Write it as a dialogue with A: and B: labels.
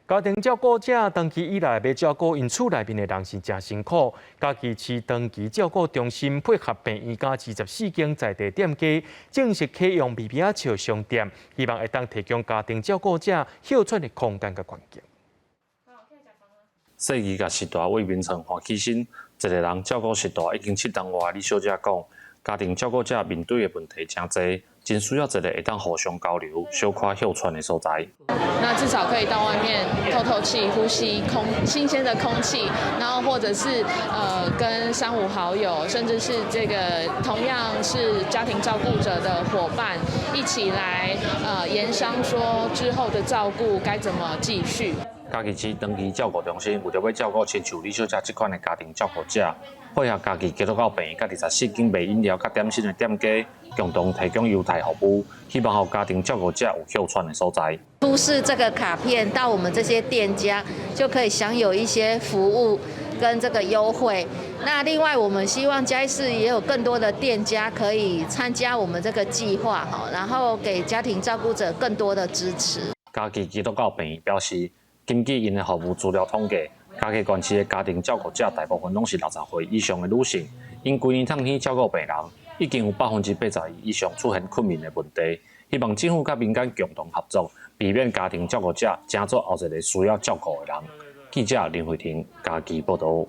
A: 家庭照顧者長期以來欲照顧𪜶厝內面的人是誠辛苦。嘉義市長期照顧中心配合病院佮24間在地店家，正式啟用微微仔笑商店，希望會當提供家庭照顧者歇喘的空間佮環境。
B: 細兒共序大為眠床換起身，一個人照顧序大已經7冬外。李小姐講，家庭照顧者面對的問題誠濟，真需要一個會當互相交流、小可歇喘的所在。
C: 那至少可以到外面透透氣、呼吸空新鮮的空氣，然後或者是跟三五好友，甚至是這個同樣是家庭照顧者的夥伴一起來研商，說之後的照顧該怎麼繼續。
B: 嘉義市長期照顧中心為著欲照顧親像李小姐這款的家庭照顧者，配合嘉義基督教病院佮24間賣飲料佮點心的店家，共同提供優待服務，希望予家庭照顧者有歇喘的所在。
D: 出示這個卡片到我們這些店家，就可以享有一些服務跟這個優惠。那另外，我們希望嘉義市也有更多的店家可以參加我們這個計劃，哈，然後給家庭照顧者更多的支持。
B: 嘉義基督教病院表示，根據𪜶的服務資料統計，嘉義縣市的家庭照顧者大部分攏是60歲以上的女性，𪜶規年透天照顧病人，已經有81%以上出現睏眠的問題。希望政府佮民間共同合作，避免家庭照顧者成做後一個需要照顧的人。記者林慧婷嘉義報導。